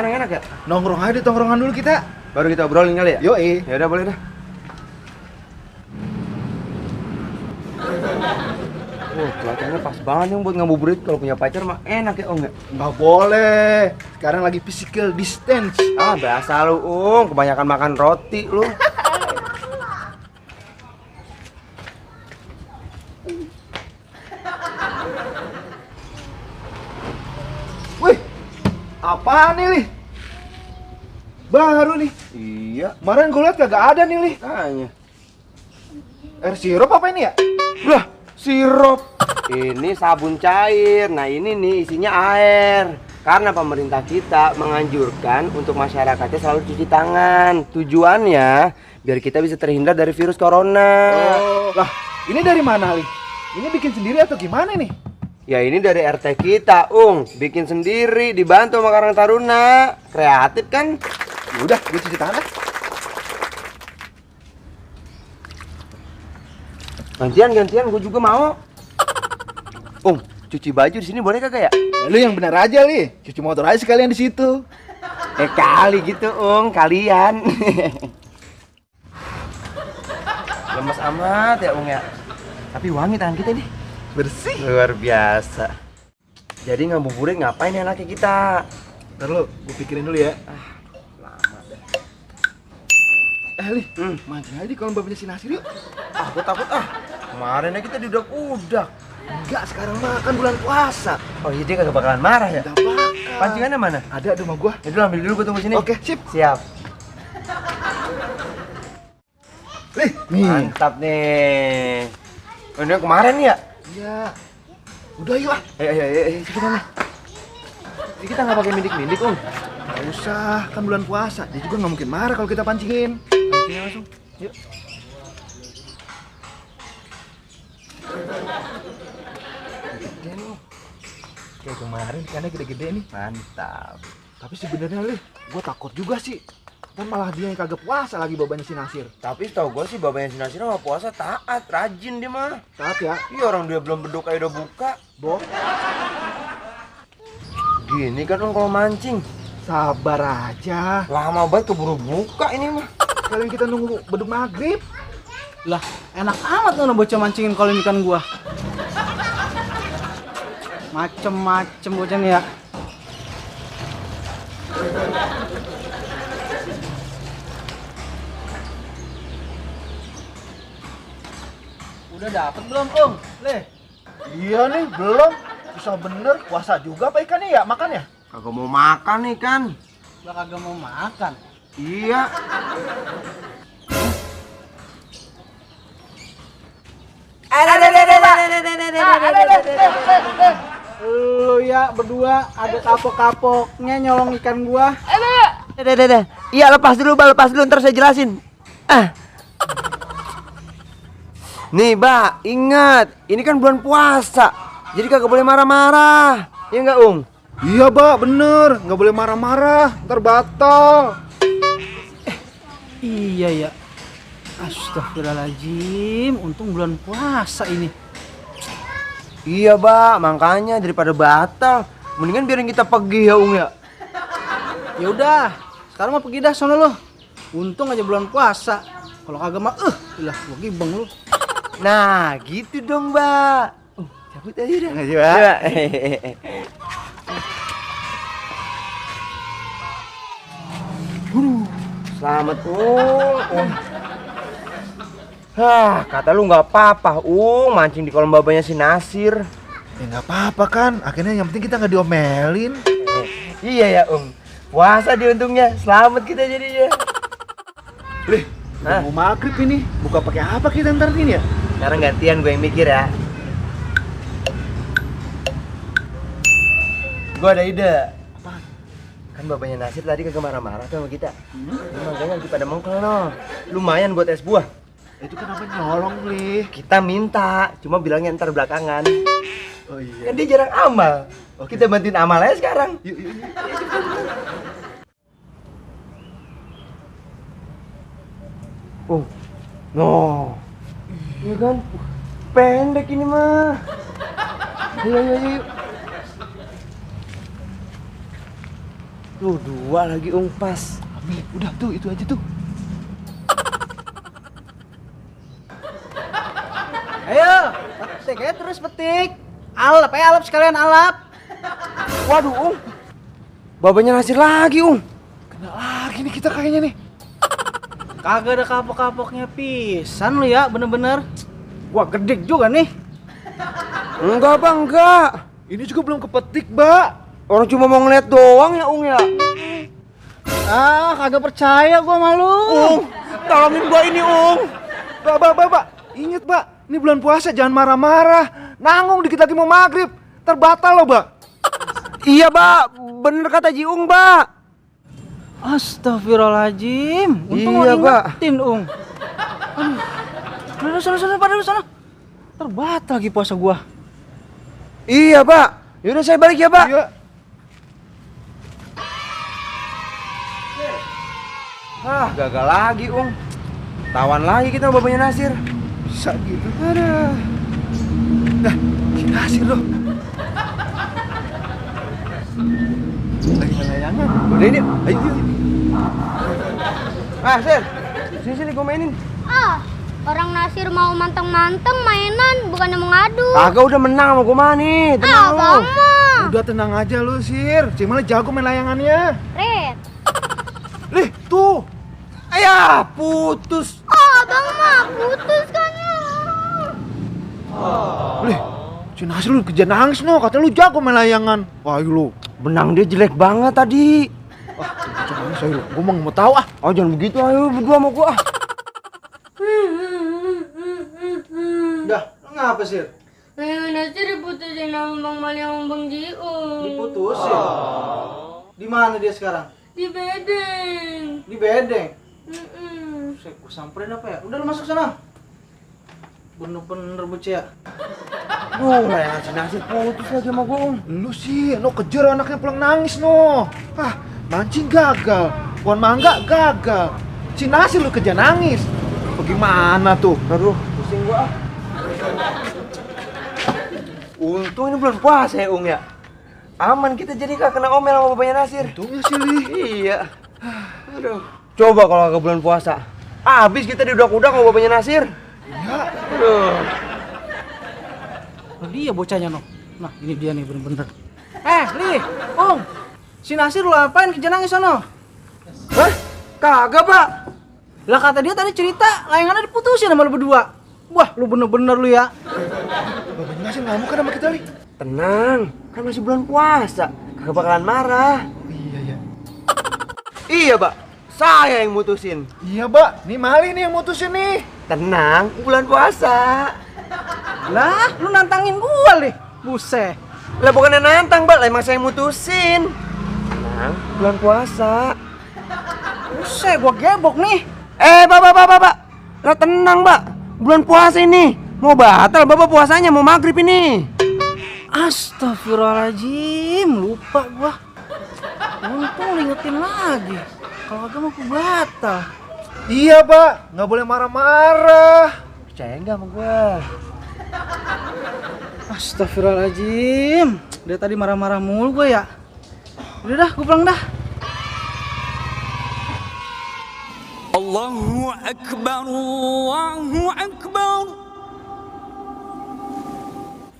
mana yang enak ya? Nongkrong aja di tongkrongan dulu kita. Baru kita obrolin kali ya? Yoi. Ya udah boleh dah. Cuacanya pas banget nih buat ngabuburit. Kalau punya pacar mah enak ya, Om ya? Nggak boleh. Sekarang lagi physical distance. Ah, biasa lu, kebanyakan makan roti lu. Wih, apaan nih, Li? Baru nih. Iya, Kemarin gue liat kagak ada nih, Li. tanya. Air sirup apa ini ya? Lah, sirup. Ini sabun cair. Nah, ini nih isinya air. Karena pemerintah kita menganjurkan untuk masyarakatnya selalu cuci tangan. Tujuannya biar kita bisa terhindar dari virus corona. Oh, lah, ini dari mana, Li? Ini bikin sendiri atau gimana nih? Ya ini dari RT kita, bikin sendiri, dibantu sama Karang Taruna. Kreatif kan? Udah, gue cuci tangan dah. Gantian, gue juga mau. Cuci baju di sini boleh kagak ya? Ya, lu yang benar aja, Li. Cuci motor aja sekalian di situ. Kali gitu, kalian. Lemes amat ya, ya. Tapi wangi tangan kita nih. Bersih. Luar biasa. Jadi ngabuburit ngapain enaknya kita? Ntar lu, gue pikirin dulu ya. Lama deh. Li, mancing aja di kolam babanya si Nasir yuk. Aku takut Kemarin kita diudak-udak. Enggak, sekarang makan bulan puasa. Oh iya, dia kagak bakalan marah ya? Enggak bakal. Pancingannya mana? Ada di rumah gua. Itu ambil dulu, gue tunggu sini. Oke, sip. Siap. Li, nih. Mantap nih. Ini kemarin ya? Iya. Udah yuk ah. Ayo, cepetan nih. Ini kita nggak pakai mindik-mindik, Nggak usah, kan bulan puasa. Dia juga nggak mungkin marah kalau kita pancingin. Pancingnya langsung. Yuk. Kayak kemarin ikannya gede-gede nih. Mantap. Tapi sebenarnya Li, gua takut juga sih. Kan malah dia yang kagak puasa lagi babanya si Nasir. Tapi tau gue sih babanya si Nasir sama puasa taat, rajin dia mah. Taat ya. Iya, orang dia belum beduk aja udah buka. Bo, Gini kan kalau mancing. sabar aja. Lama banget keburu buka ini mah. Kalian kita nunggu beduk maghrib. Lah, enak amat lu bocah mancingin kolam ikan gua. Macem-macem bocah nih ya. Udah dapet belum, Le? Iya nih, belum. Susah bener, puasa juga apa ikannya ya? Makan ya? Kagak mau makan nih kan. Udah kagak mau makan. Iya. Lu ya berdua ada kapok-kapoknya nyolong ikan gua. Iya, lepas dulu, ntar saya jelasin. Nih, ingat, ini kan bulan puasa. Jadi kagak boleh marah-marah. Iya enggak, Iya, bener. Nggak boleh marah-marah, ntar batal. Iya ya. Astagfirullahaladzim, untung bulan puasa ini. Iya, makanya daripada batal, mendingan biarin kita pergi ya, ya. Ya udah, sekarang mah pergi dah sono lo. Untung aja bulan puasa. Kalau kagak mah ilah gua gibeng lu. Nah, gitu dong, cabut aja dah. Makasih, Mbak. Selamat, kata lu nggak apa-apa, mancing di kolam babanya si Nasir. Ya nggak apa-apa kan, akhirnya yang penting kita nggak diomelin. Iya ya, puasa di untungnya, selamat kita jadinya. Lih, udah mau maghrib ini, buka pakai apa kita ntar ini ya? Sekarang gantian gue yang mikir ya. Gue ada ide. Apa? Kan bapaknya Nasir tadi kagak marah-marah tuh sama kita. Makanya lagi pada mongkel no. Lumayan buat es buah. Itu kenapa nyolong, Lih? Kita minta, cuma bilangnya ntar belakangan. Oh iya. Kan dia jarang amal. Oke. Kita bantuin amal aja sekarang. Yuk. No. Iya kan? Pendek ini mah. Ayo. Tuh, 2 lagi pas. Ambil, udah tuh, itu aja tuh. Ayo, petik aja terus petik. Alap aja, alap sekalian alap. Waduh, babanya Nasir lagi, Kena lagi nih kita kayaknya nih. Kagak ada kapok-kapoknya pisan lu ya, bener-bener. Gua gede juga nih. Enggak, Bang, enggak. Ini juga belum kepetik, Mbak. Orang cuma mau ngeliat doang ya, ya. Ah, kagak percaya gua sama lu. Tolongin gua ini, Mbak. Ingat, Mbak. Ini bulan puasa, jangan marah-marah. Nanggung dikit lagi mau maghrib. Terbatal loh, Mbak. Iya, Mbak. Bener kata Jiung, Mbak. Astagfirullahaladzim. Untung Iya, lo Mbak. ingetin, Aduh. Udah, sana, pada lu sana. Terbatal lagi puasa gua. Iya, Mbak. Yaudah saya balik ya, Mbak. Iya. Gagal lagi, Tawan lagi kita sama babanya Nasir. Bisa gitu. Aduh. Dah, si Nasir loh. Lagi layangan. Udah ini. Ayo. Sir. Sini gua mainin. Orang Nasir mau manteng-manteng mainan, bukannya mau ngadu. Kagak, udah menang sama gua mah nih. Tenang lu. Bang mah. Udah tenang aja lu, Sir. Cuma jago main layangannya. Red. Lih, tuh. Ayah, putus. Bang mah putus kan ya. Lih, si Nasir lu kerja nangis no. Katanya lu jago main layangan. Wah, ayo lu. Benang dia jelek banget tadi. Kerja nangis ayo lu. Gua mau tahu ah. Oh, jangan begitu, ayo berdua sama gua. Udah, lu ngapa sih? Nasir diputusin sama Bang Mali sama Bang Jiung. Diputusin. Di mana dia sekarang? Di bedeng. Di bedeng. Mm-mm. Gua samperin apa ya? Udah lu masuk sana. Bener-bener bocah. Layangan si Nasir putus lagi sama gua, Lu sih, no kejar anaknya pulang nangis no. Mancing gagal. Pohon mangga gagal. Si Nasir lu kerja nangis. Bagaimana tuh? Aduh, pusing gua. Untung ini bulan puasa ya, ya. Aman kita jadi gak kena omel sama bapaknya Nasir. Untungnya sih, Li. Iya. Aduh. Coba kalau agak bulan puasa. Habis kita diudak-udak sama bapaknya Nasir. Iya. Aduh. Nah, dia bocahnya no. Nah, ini dia nih bener-bener. Li, si Nasir lu apain kerja nangis sono? Hah? Kagak, Pak. Lah kata dia tadi cerita layangannya diputusin sama lu berdua. Wah, lu bener-bener lu ya. Bapaknya Nasir ngamuk kan sama kita, Li? Tenang, kan masih bulan puasa. Kagak bakalan marah. Iya. Iya, Pak. Saya yang mutusin. Iya, Mbak. Nih Mali nih yang mutusin nih. Tenang, bulan puasa. Lah, lu nantangin gua, Li. Buset. Lah bukannya nantang, Pak. Lah emang saya yang mutusin. Tenang, bulan puasa. Buset, gua gebok nih. Pak. Lah tenang, Pak. Bulan puasa ini. Mau batal Bapak puasanya, mau maghrib ini. Astagfirullahaladzim, lupa gua. Untung lu ingetin lagi. Kalau agak mau batal. Iya, Pak. Nggak boleh marah-marah. Percaya nggak sama gua? Astagfirullahaladzim. Dia tadi marah-marah mulu gua ya. Udah dah, gua pulang dah. Allahu Akbar, Allahu Akbar.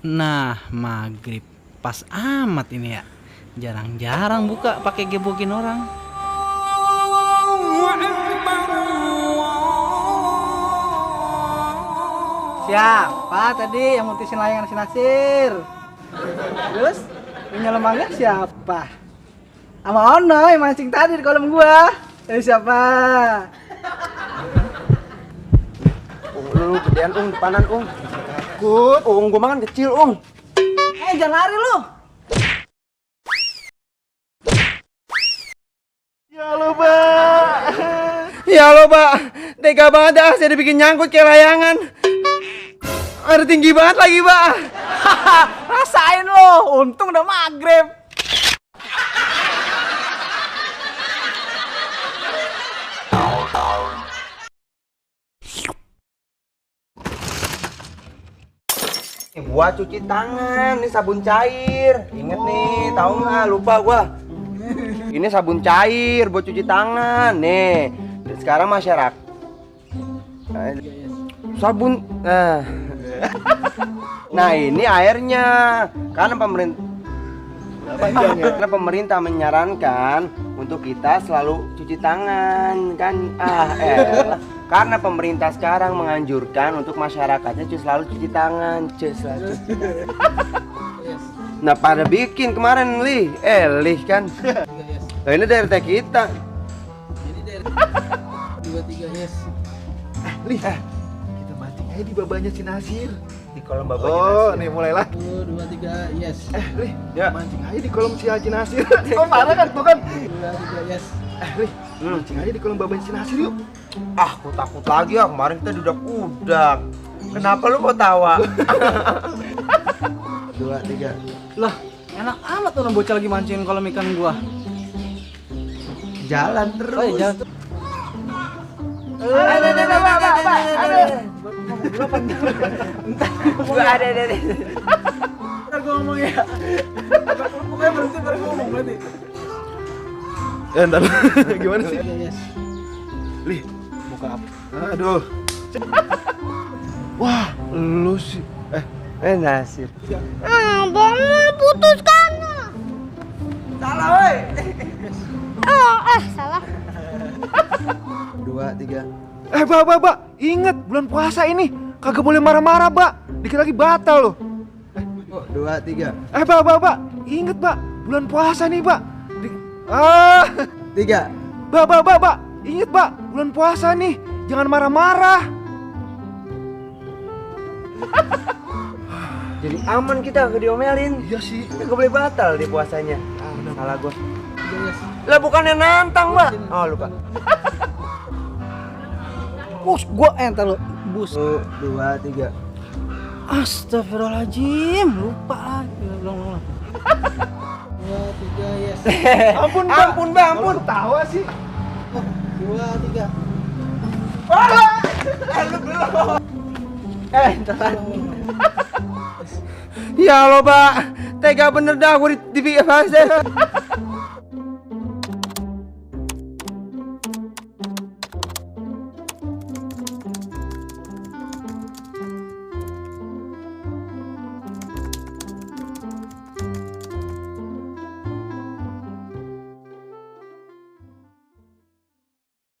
Nah, maghrib. Pas amat ini ya. Jarang-jarang buka pakai gebokin orang. Allahu Akbar, Siapa tadi yang mutusin layangan si Nasir? Terus, punya lemangnya siapa? Sama Ono yang mancing tadi di kolam gua. Siapa? Lu gedean, depanan, Takut. Gua makan kecil, Jangan lari lu. Ya lo, Mbak. Ya lo, Pak. Tega banget dah, saya dibikin nyangkut kayak layangan. Ada tinggi banget lagi, Pak. Rasain lo, untung udah maghrib. Buat cuci tangan, nih sabun cair. Ingat nih, tahu nggak? Lupa gua. Ini sabun cair buat cuci tangan. Nih, sekarang masyarakat sabun. Nah, ini airnya. Karena pemerintah menyarankan untuk kita selalu cuci tangan kan. Karena pemerintah sekarang menganjurkan untuk masyarakatnya selalu cuci tangan. Nah, pada bikin kemarin Lih kan. Nah, ini dari teh kita. Ini dari 23 yes. Lih, kita mancing aja di babanya si Nasir. Di kolom babanya. Oh, nih mulailah. 23 yes. Lih, Ya. mancing aja di kolom si Haji Nasir. Oh, marah kan tuh kan. 23 yes. Lih, mancing aja di kolom babanya si Nasir yuk. Aku takut lagi ya, kemarin kita dudak-udak. Kenapa lu mau tawa? 2, 3. Lah, enak amat tuh bocah lagi mancingin kolam ikan gua. Jalan terus. Oh, iya, jalan. Ada. Ntar gua ngomong ya. Pokoknya berhenti baru gua ngomong berarti. Ntar gimana sih? Yes. Lih, muka apa? Aduh. Wah, lu sih. Nasir. Bang, putuskan. Salah, woi. Salah. 2, 3. Mbak, inget bulan puasa ini kagak boleh marah-marah, Mbak. Dikit lagi batal loh. 2, 3. Mbak, inget, Mbak, bulan puasa nih, Mbak. 3. Mbak, inget, Mbak, bulan puasa nih. Jangan marah-marah. Jadi aman kita gak diomelin. Iya sih. Gak boleh batal di puasanya. Salah gua. 3 yes. Lah bukannya nantang, Mbak. Oh, lupa. Bus, gua entar lo. Bus. 2, 3. Astagfirullahaladzim, lupa lagi. Ulang. 2, 3 yes. Ampun, Mbak. Ampun. Tawa sih. 2, 3. Lu belum. Entar. Ya Allah, Pak. Tega bener dah gua di TV.